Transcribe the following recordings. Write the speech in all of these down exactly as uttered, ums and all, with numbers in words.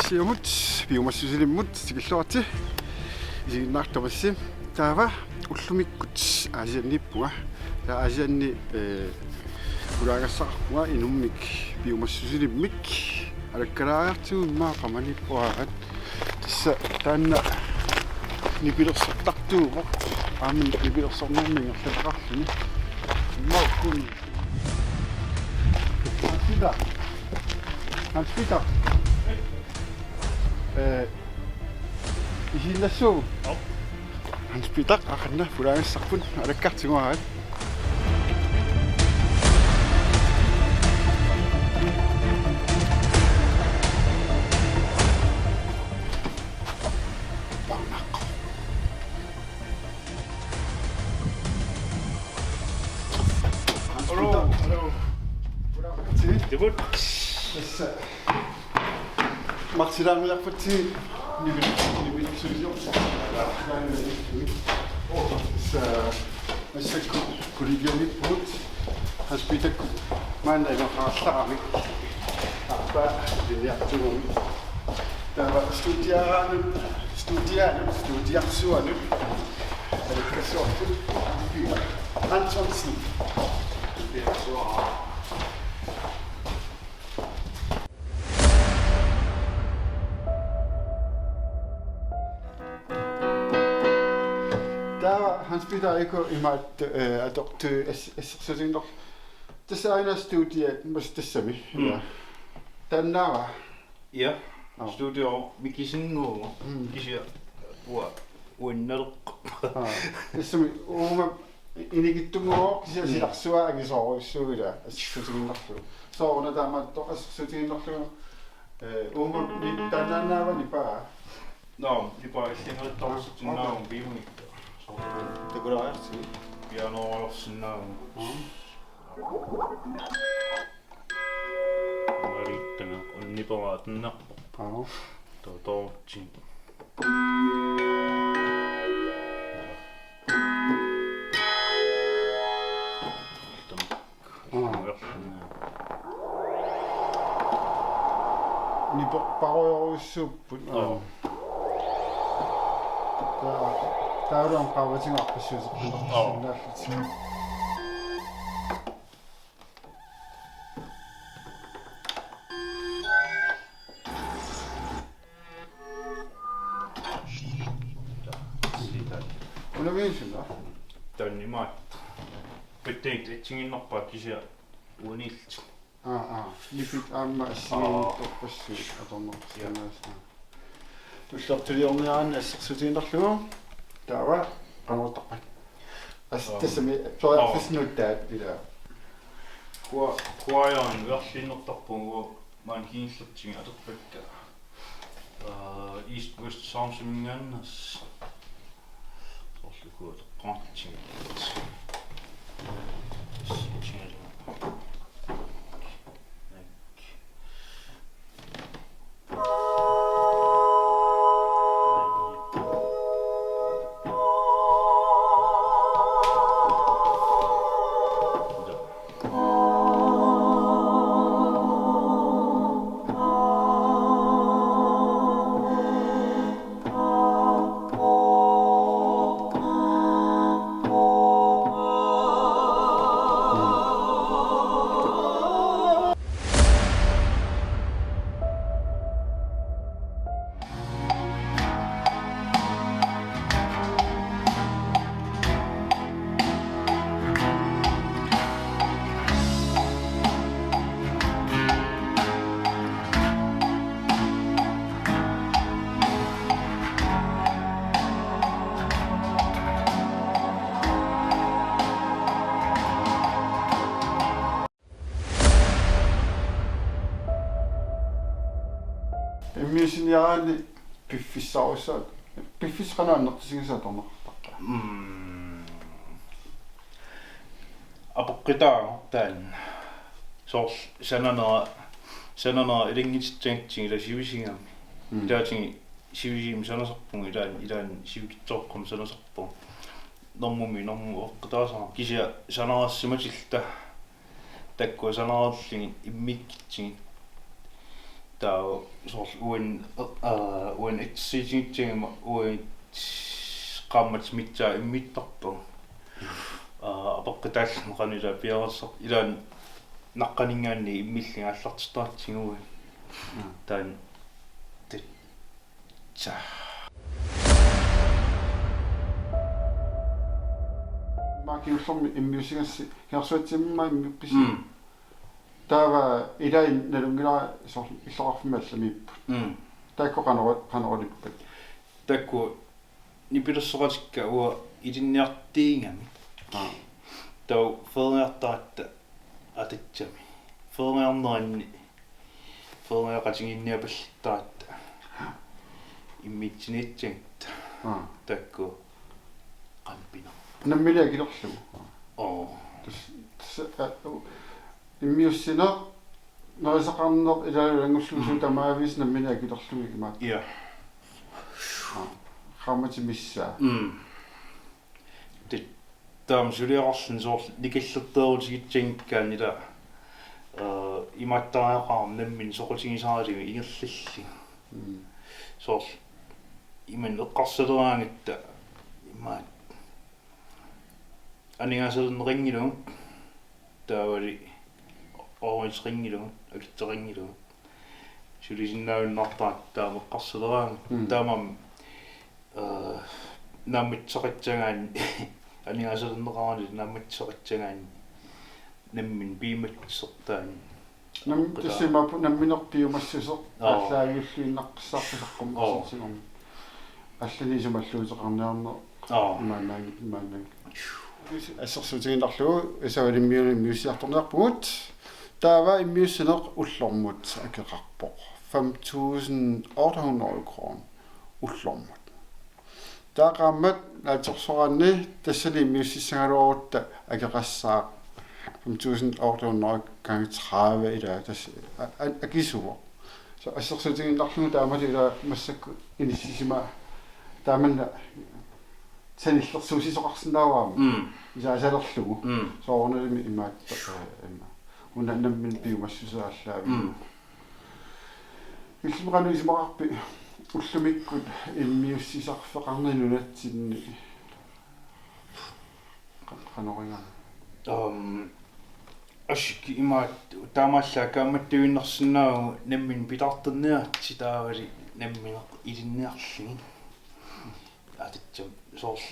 Siumut, piumassusilimmut tikilluaritsi. Isiginnaarluarisi. Taava ullumikkut Aasianniippunga. Taava Aasianni, eh, pulaagassaqarpunga inummik piumassusilimmik. Alakkalaariartigu immaqa qamaniipporaat. Tassa taanna nipilersortartuuvoq. Aamma nipilersornermi ingerlataqarluni. Immaqa ukkuni. Hans Peter. Hans Peter. Eh, isiginnassaagut? Joo. Hans Peter, aqagu pulaagassarput, alakkartigu aat. Hallo, hallo. Goddag. Goddag. Tassa Martin Daniel Putin. Nivel, nivel, nivel. Tassa massakkut kollegiamiippugut. Hans Peter Kuhn. Maanna inoqarallarami. Aappaa ilinniartugami. Taava studiaanut, studiaanut, studiarsuanut. Alikkassuartut. Hans Peter Antonsen. Taava Hans Peter, iku imaat, eh, atortui as-, assersuutiginnor-, tassa aana studia mas tassami. Mm. Ja. Taannaava? Ja. Joo. Studio mikisinnguuvoq. Mm. Kisianni ua-, uinnalerpoq. Aa. Tassami uuma inikittunnguuvoq kisianni Mm. silarsua angisoorujussuuvoq ila assersuutigiinnarlugu. Sooruna taamaattoq assersuutigiinnarlugu, eh, uuma ni-, taannaannaava nipaa? Nå, nipaa illingerittorsinnaavunga. Aa, okay. Piumanik. Soorlu. Takulaariartigu. Pianoorarsinnaavunga. Mm. Maariittanga unniporaat nunarpoq. Aa. Totoortsin. Aa. Niperparujorujussuupput. Aa. Taa-, taavalu qaavatigut arpassuuseqqinnarsinnaallutik. Aa. Unamiisunga? Taanna imaattoq. Pitsanik assigiinnarpaat kisianni uaniillutik. Aa, aa. Nipit aamma assigiinngitsorpassuit atorneqarsinnaasut. Tullertuliorniaraanni assersuutigiinnarlugu. Taava qanoq ittarpit? As-, Aam. Tassami periarfissaq nuttaat ila. Kua-, kuajaan verliinnertarpunga maani kingullertigut atorpakka. Aa, East West Sounds-iminngaanneersoq. Soorlu kuatoqqaartigit. Immiussiniaraanni piffissarujussuaq, piffissaq qanoq annertusigisoq atorneqartarpa? Mm. Apeqqutaavoq taanna. Soorlu sananera, sananera ilanngutissagatsigu ila sivisigami. Mm. Ilaatigut sivisigimik sanasarpunga, ilaanni, ilaanni sivikitsoorami sanasarpunga. Normummi normut apeqqutaasarami. Kisianni sanarassimatilluta. Taakku sanarillugit immikkutsigit. Taava soorlu uani, aa, uani atsitigissagama uani qaammatip missaa immiittarpunga. Aa, apeqqutaalluni qanoq ilaa piareersartoq, ilaanni naqqaninngaanniit immillunga aallartittartigu. Mm. Taanna tassa. Maani kingullermi immiussigassi, Kangersuatsiami immiuppisi. Mm. Taava ilaanni nalunngilara soorlu illoqarfimmi allamiipput. Mm. Taakku qanori-, qanoq ilippat? Taakku nipilersoqatikka uanga ilinniartuugamik. Aa. Taava feeriartaratta atatsami. Feeriarneranni feeriaqatigiinniapallittaratta immiussiniassagatta. Aa. Taakku qampinar. Nammineq akilerlugu. Oo. Tassa, tassa, aa, u-, immiussineq, nerisaqarneq ilaalu ilanngullugulu, mm, tamaavisa nammineq akilerlugit imaattoq. Ja. Aa, qaammatip missaa. Mm. Tassa taama suliaqarluni soorlu nikallerteerutigissaginnakkaanni ilaa, aa, imaattariaqarami nammineq soqutigisaralugit ingerlallugu. Mm. Soorlu ima eqqarsaleraangatta imaattoq aningaasalerneqanngilagut, taavali ooriteqanngilagut, akitseqanngilagut. Sulisinnaajunnaartarami taama eqqarsaleraangat. Mm. Taamaammat, aa, naammassisaqassagaanni, aningaasalerneqarani naammassisaqassagaanni nammineq piumassusertaani. Nam-, apeqqutaa-, tassa imaappoq nammineq piumassuseq. Aa. Aallaaviulluinnaqqissaarpoq saqqummersitsinermi. Aa. Allanik isumalluuteqarniarneq. Aa. Imaannaanngilaq, imaannaanngilaq. Assersuutigiinnarlugu Isavalimmiunut immiussiartorniarpugut. Taava immiussineq ullormut akeqarpoq. Fem tusind otte hundrede kroner ullormut. Taava qaammat naatsorsoraanni tassani immiussissagaluarutta akeqassaaq fem tusind otte hundrede gange tredive ilaa tassa a-, a-, akisuuvoq. Så assersuutigiinnarlugu taamatut ilaa massakkut inissisimasoq taamanna sanillersuussisoqarsinnaavoq aamma. Mm. Isaasalerlugu. Mm. Soorunalimi imaattoq, eh, ima. Una nammineq piumassuseq aallaaviuvoq. Mm. Illimmi qanoq isumaqarpit ullumikkut immiussisarfeqarneq nunatsinni? Qa-, qanoq igami? Aam, assut imaattoq taamaallaat kaammattuinnarsinnaavugut nammineq pitaartorniaritsi taavali nammineq ilinniarlugit. Ataatsimut soorlu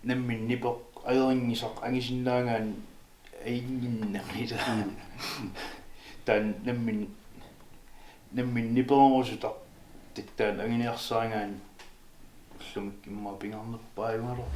nammineq nipeq ajorinngisaq angusinnaagaanni ajunngimmat ilaa. Mm. Taanna nammineq, nammineq niperorusutaq taanna anguniarsaraanni ullumi immaqa pingaarnerpaajugaluarpoq.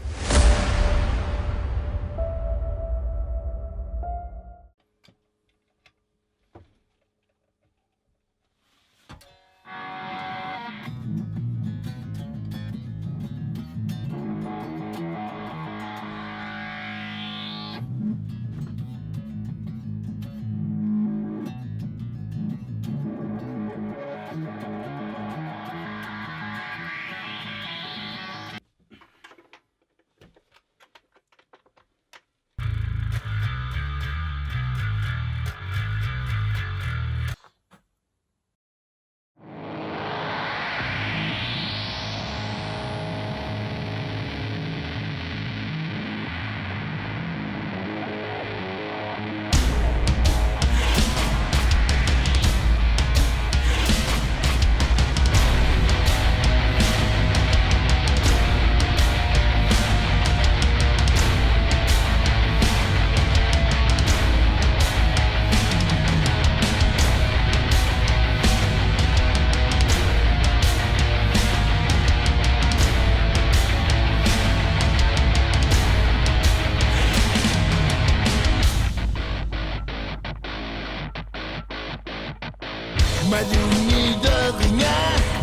Malunngileqinga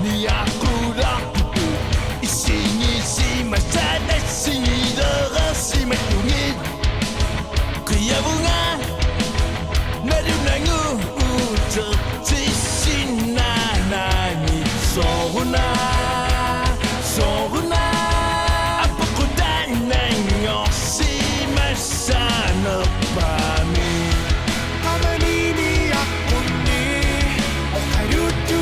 niaqulaarpugut, issinngisimasaat assingilereersimattugit. Qiavunga nalunanguuteqqissinnaanerani sooruna, sooruna apeqqutaannanngorsimassaanerpaami. Qamaliniaqqunni oqaluttu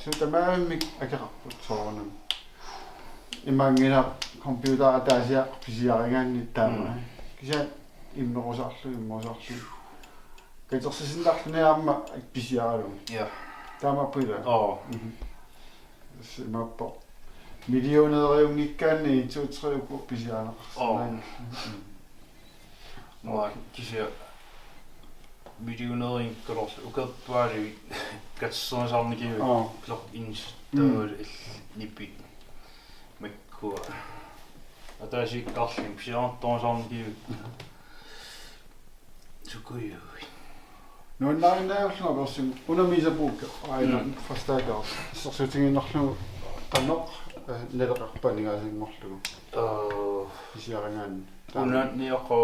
Suut tamarmik akeqarput soorunami. Imaanngilaq computer ataasiaq pisiarigaanni taama. Mm. Kisianni immerusarlugu, immerusarlugu. Katersisinnaarluni aamma pisiaralugu. Ja. Taamaappoq ila. Oo. Mhm. Tassa imaappoq. Millionæriunngikkaanni to tre uku pisiarineqarsinnaanngillat. Oo. Mhm. Uanga kisianni millionærinngikkaluarlunga ukiorpaaluit katersisaarnikipput. Aa. Block ins. Mm. Taavalu il- nipit. Makkua. Ataasiakkaarlugit pisiartorsaarnikipput. Sukujuit. Nuannarinnaaviuk apersugut una Misa Book aajuna. Mm. Forstater. Assersuutigiinnarlugu qanoq, eh, naleqarpa aningaasanngorlugu. Aa. Pisiarigaanni. Una nioqqa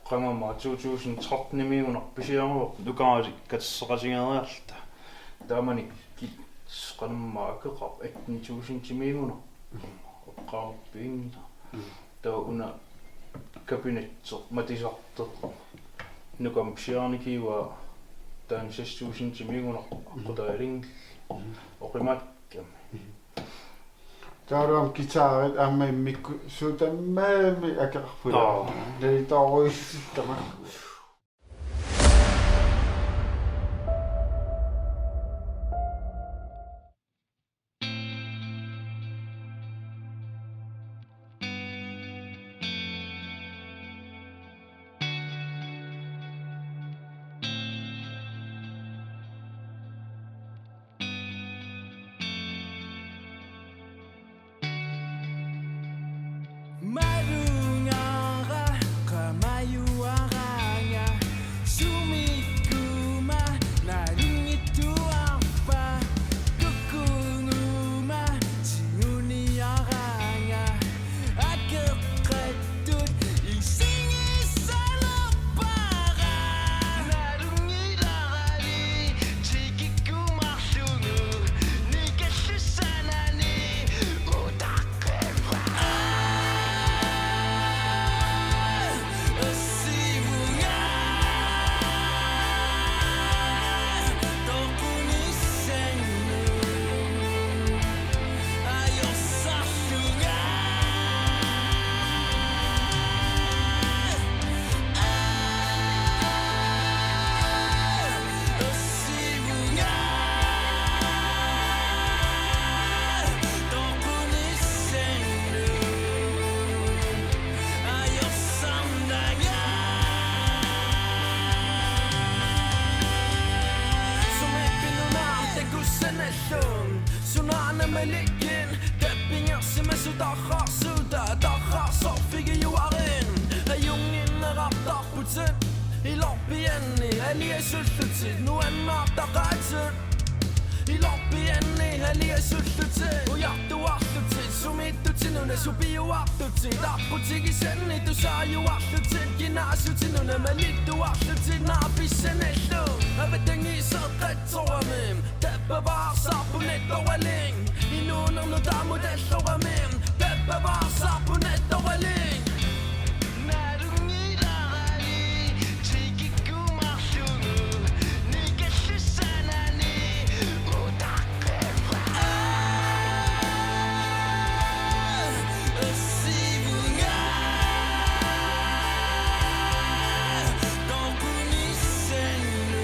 qangama to tusind tretten-imiigunarpoq pisiareerpoq, nukaaralik katerseqatigeeriarluta. Taamanikkut qanamma akeqarpoq atten tusind-imiigunarpoq. Eqqaamarpianngilaq. Mm. Taava una kabinetti matusartoq nukama pisiarnikua taanna seks tusind-imiigunarpoq. Mm. Aqqutaallunga. Mm. Oqimaakkami. Mm. Taavalu aamma guitarit aamma immikkut suut tamarmik akeqarput. Aa. Nalitoorujussuit tamakku. Malungara qamajuaraanga, sumikkuma nalunngittuarpa, kukkunguma tiguniaraanga, akeqqattut isigisalerpara, nalunngilarali tikikkumarlugu nikallissanani. Sunaana malikkut tappingersimasut tarrarsuuta tarrarsorfigiuarit, ajunnginnerartarputit ilorpianni aliasullutit nuannaartaqaatit. Ilorpianni aliasullutit ujartuarlutit sumiittutit una supiuartutit aqqutigisanni tusaajuarlutit kinaassutit una malittuarlutit naapissanillu avatangiiseeqqatsoorami. Tappavaarsarpunittoralik inuunernu taamutalloramik. Tappavaarsarpunittoralik. Nalunngilarali tikikkumarlugu nikallissanani. Utaqqiva. Ussivunga. Toqunissannu.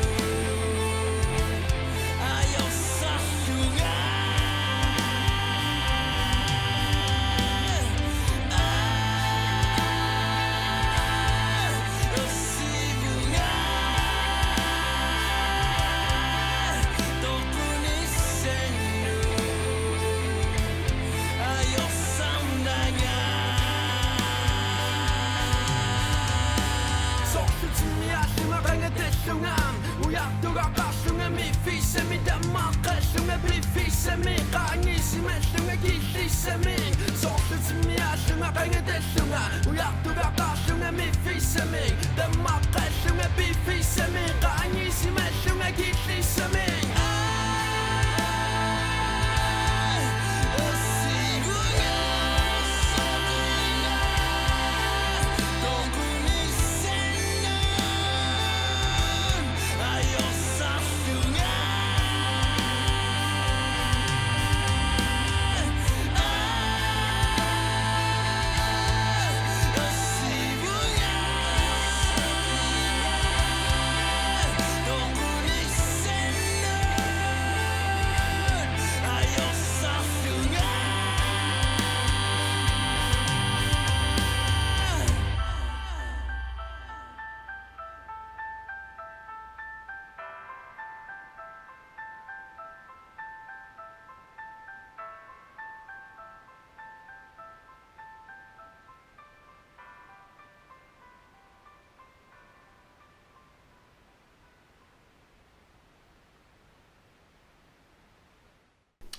Sorlutimmiaallunga qangatallunga, ujartugaqarlunga miffissami, tammaqqallunga piffissami, qaangiissimallunga killissami. Sorlutimmiaallunga qangatallunga, ujartugaqarlunga miffissami, tammaqqallunga piffissami, qaangiissimallunga killissami.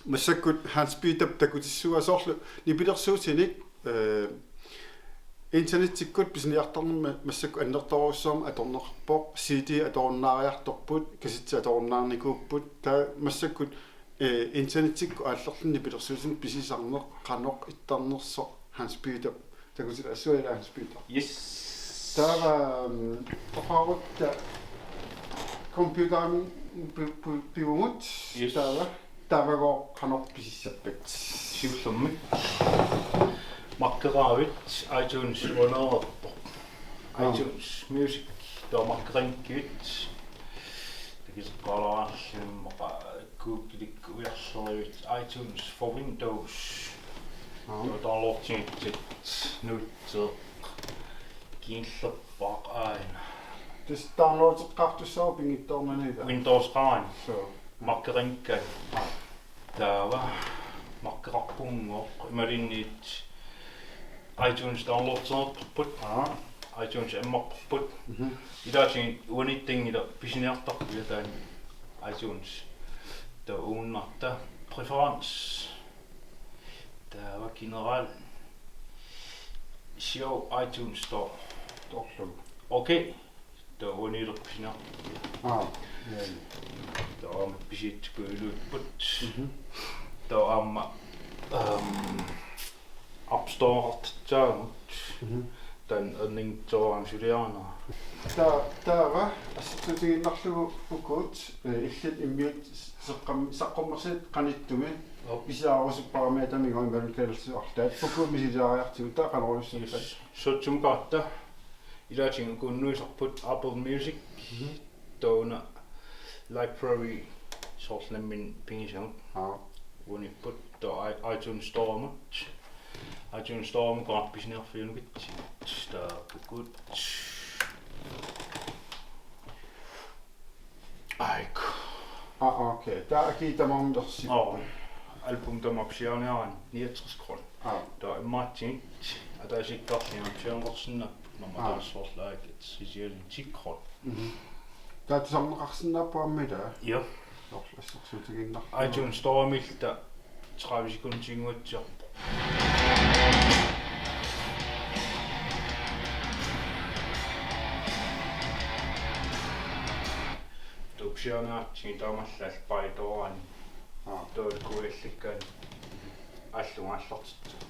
Massakkut Hans Peter takutissuusoq soorlu nipilersuutinik, eh, internettikkut pisiniartarnermi massakkut annertoorujussuarmik atorneqarpoq, C D atorunnaariartorput, kassettit atorunnaarnikuupput, taava massakkut, eh, internettikkut aallerluni nipilersuutinik pisisarneq qanoq ittarnersoq Hans Peter takutilaassavara, ilaa Hans Peter? Yes. Taava, mm, toqarutta computerimi pi-, pi-, pivugut. Yes. Taava, taavagooq qanoq pisissappat? Siullermik maqqeraavit iTunes uaneerpoq. Aa. iTunes Music, taava maqqerinngikkivit. Takiseqqaalaarluni immaqa Google-ikkut ujarlerivit iTunes for Windows. Aa. Taava downloadinngitsut nuutseq kingullerpaaq aana. Tassa downloadeqqaartussaavoq pinngitsoornani, ilaa? Windows-eqarani. Suu. Maqqerinngikkaanni. Taava maqqeqarpunngooq imaluunniit iTunes downloadeqarput. Aa. iTunes ammarparput. Mhm. Ilaatigut uaniittanngilaq pisiniartarput, ilaa, taanna iTunes. Taava uunnarta preference. Taava general. Show iTunes Store. Torlu. Okay. Taava uaniittoq pisiniartarput. Aa, ja, ja. Taava aamma pisiassakka iluipput. Mhm. Taava aamma, ehm, App Store-eqartitsisarput. Mhm. Taanna erninngutsiarami suliaana. Ta-, taava assersuutigiinnarlugu ukua, eh, illit immiutit saqqum-, saqqummersitat qanittumi. Op. Pisiarerusuppara, aamma tamanna imaluunniit kalaallisut arlaat. Ukua misiliariartigu, taava qanorujussuaq? Yes. Suut sumut kaarta. Ilaatigut ukuunnguisarput Apple Music. Mhm. Taava una library soorlu nammineq pigisagut. Aa. Uaniipput taava i-, iTunes Store-mut. iTunes Store-mut kaarta pisiniarfiunukitsigut. Taava ukua. Aik. Aa, okay. Taava akii tamarmik ersippoq. Aa. Album tamaat pisiariniaraanni niogtres kroner. Aa. Taava immaqa ataasiakkaarlugit pisiarinneqarsinnaapput, aamma, aa, taava soorlu aik, et sisialin ti kroner. Mhm. Taava tusarneqarsinnaapput aamma, ilaa? Ja. Soorlu assersuutigiinnarlugu. iTunes Store-miilluta tredive sekundinnguatsiarpoq. Taava pisiariniaratsigit taamaallaat paitooraani. Aa. Taava kuiallikkaani aallunga aallartittoq.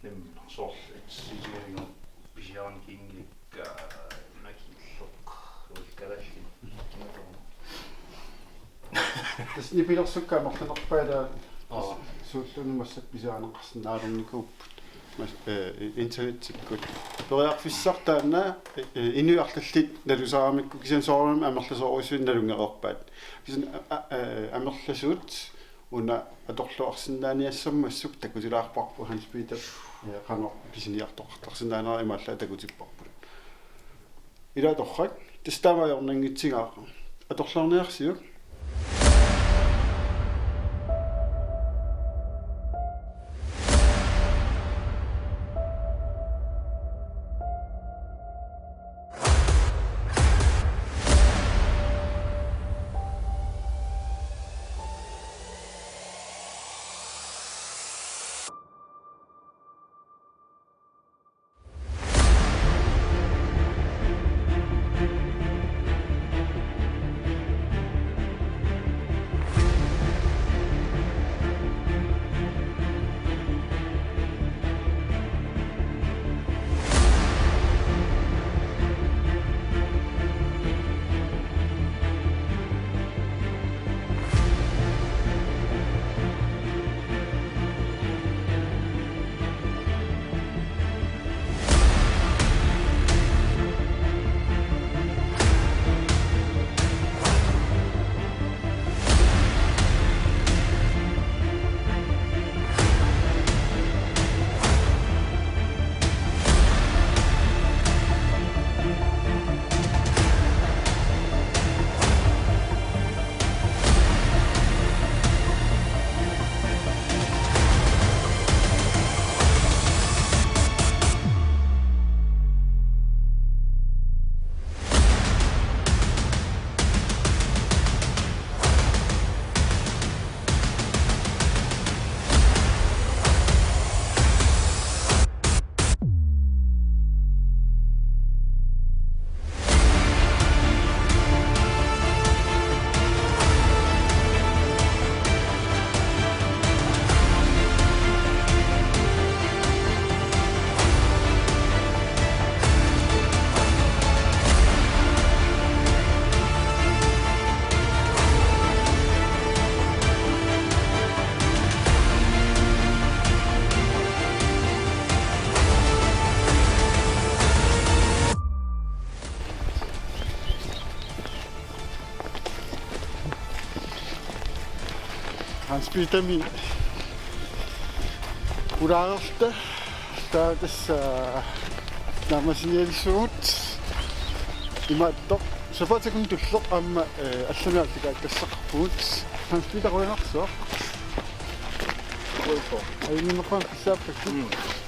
Nammineq soorlu et sisialinnguaq pisiarinikinngilakka, nakilloq, ulikkalaalli. Tassa nipilersukkaat amerlanerpaat, ilaa? Aa. Suulluunniit massakkut pisiarineqarsinnaanikuupput. Mas-, eh, internettikkut. Periarfissaq taanna, eh, eh, inuit arlallit nalusaramikku, kisianni soorunami amerlasoorujussuit nalunngereerpaat. Kisianni a-, a-, eh, amerlasuut una atorluarsinnaaniassammassuk takutilaarparput Hans Peter, eh, qanoq pisiniartoqartarsinnaanera imaallaat takutipparput. Ilaa torrak, tassa taama ajornanngitsigaaq. Atorluarniarsiuk. Hans Petermi pulaarerluta. Taava tassa naammassinialersugut imaattoq. Sapaatip-akunnut tulleq aamma, eh, allamik aallakaatitassaqarpugut. Hans Peter, qujanarsuaq. Qujanarsuaq. Ajunngikkaluarpakka. Mm.